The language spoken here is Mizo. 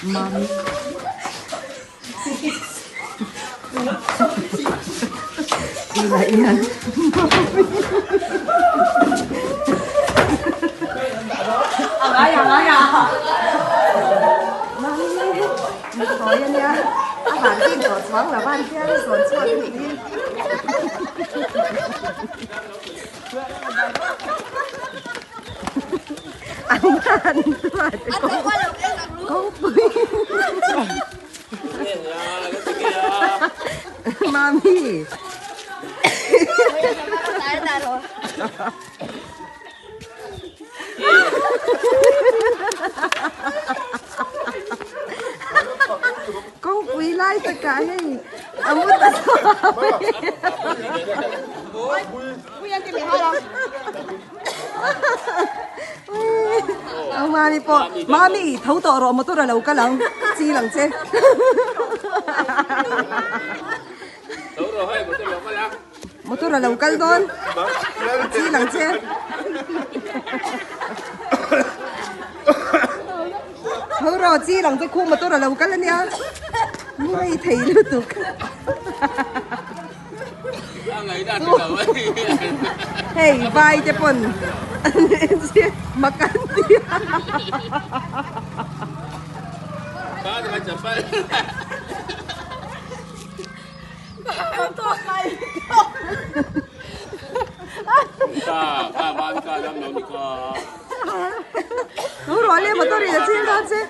Mami. Tunah hian Mami muthawi a nia a van bik tawh chuang lo a an hian a sawn chhuak a nih hi. Mami. Kawngpui lai takah hei a mu ta Ang mami pawh mami tho tawh rawh motor a lo kal ang chi lang che. Motor a lo kal dawn chi lang che. Tho rawh chi lang che khu motor a lo kal ania mu rei thei lutuk. Hei vai te pawn mak an ti a. Thu rual e motor in a chil dawn che.